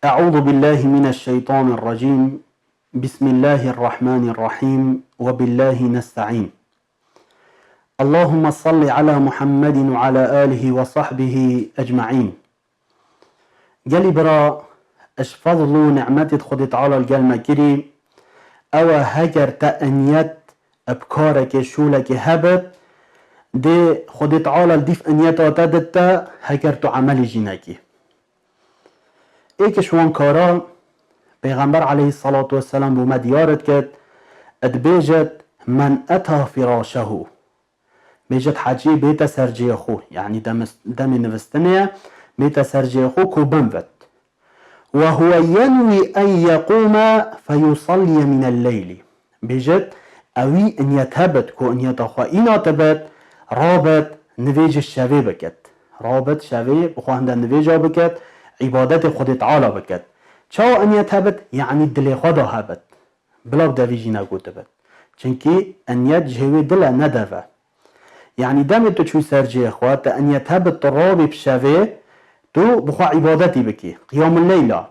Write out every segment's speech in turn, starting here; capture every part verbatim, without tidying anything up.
أعوذ بالله من الشيطان الرجيم. بسم الله الرحمن الرحيم. وبالله نستعين. اللهم صل على محمد وعلى آله وصحبه أجمعين. Gelî bira, ji fezl û ni'metê Xwedê Teala li gel me kirî, ew e heger te enyet bi karekê, şûlekê hebit, dê Xwedê Teala li dîf enyeta te dite, heger tu emelî jî nekî. Êk ji wan kara Pêxember aleyhisselatu vesselam bo me diyar dikit, dibêjit, "Men eta firaşehu." Bêjit, hecî bête ser cihê xwe, yanî demis-, demê nivistinê ye, bête ser cihê xwe ku binvit. "Ve huve yenwî en yeqûme feyusalliye minel leyli." Bêjit, ewî inyet hebit ku inyeta xwe îna tibit, rabit nivêjê şevê bikit. Rabit şevê bi xwe hinde nivêja bikit, îbadetê Xwedê Teala bikit. Çawa inyet hebit? Yanî dilê xwe de hebit. Bila bi devî jî negotibit. Çimkî enyet cihê wê dil e, ne dev e. Yanî demê tu çûyî ser cihê xwe, te enyet hebit tu rabî bi şevê, tu bi xwe îbadetî bikî. Qiyamul leyla.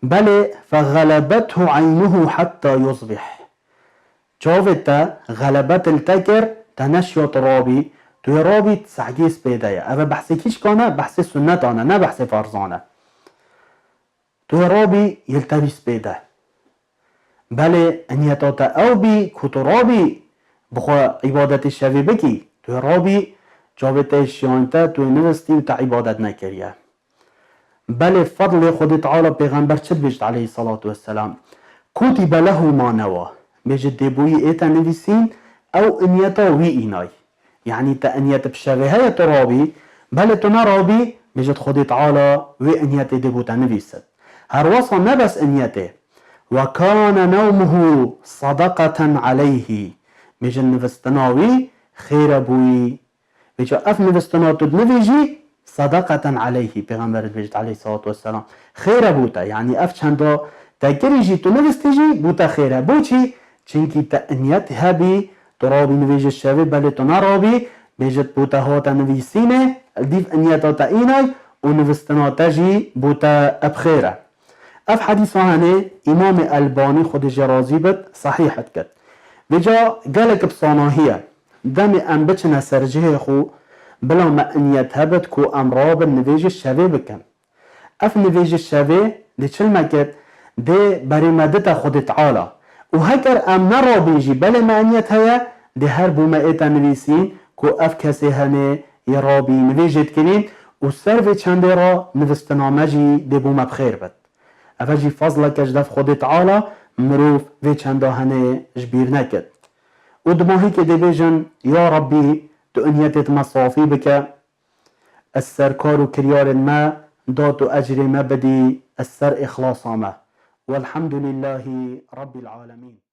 Belê, "Fexelebethu eynuhu hetta yusbih." Çavê te xelebet li te kir, te neşiya tu rabî, tu yê rabî sehgê spêde ye. Ev e behsê kîşkan e, behsê sunnetan e, ne behsê ferzan e. Tu yê rabî yê li te bî spêde. Belê, enyeta te ew bî ku tu rabî bi xwe îbadetê şevê bikî. Tu yê rabî çavê te yê şiyan te, tu yê nivistî û te îbadet nekiriye. Belê, fedlê Xwedê Teala, Pêxember çi dibêjit aleyhisselatu vesselam? "Kutibe lehu ma newa." Bêjit, dê bo wî ê te nivîsîn, ew inyeta wî înay. Yanî te inyet bi şevê heye tu rabî, belê tu nerabî, bêjit Xwedê Teala wê inyetê dê bo te nivîsit. Her wesa ne bes inyetê. "Ve kane nevmuhu sadaqeten aleyhi." Bêjit nivistina wî xêr e bo wî. Vêca ev nivistina tu dinivîjî, sadaqeten aleyhi, Pêxember dibêjit aleyhisselatu vesselam. Xêr e bo te, yanî ev çenda te kirî jî tu nivistî jî bo te xêr e. Boçî? Çimkî te inyet hebî, tu rabî nivêjê şevê, belê tu nerabî, bêjit bo te hate nivîsînê, li dîv inyeta te înay û nivistina te jî bo te bi xêr e. Ev hedîsa henê Îmamê Elbanî, Xwedê jê razî bit, sehîh dikit. Vêca gelek bi sanahî ye. Demê em biçine ser cihê xwe, bila me inyet hebit ku em rabin nivêjê şevê bikin. Ev nivêjê şevê dê çi li me kit, dê berê me dite Xwedê Teala. Û heger em nerabin jî, belê me inyet heye, dê her bo me ê te nivîsîn ku ev kesê henê yê rabî nivêjê dikirîn û ser vê çendê re nivistina me jî dê bo me bi xêr bit. Ev jî fezleke ji dev Xwedê Teala, mirov vê çenda henê ji bîr nekit. Û dimahîkê dê bêjin, Ya Rabbî, tu inyetê me safî bike, ez ser kar û kiryarên me dat û ecrê me bidî, ez ser îxlasa me. Welhamdulîllahî Rabbîl alemîn.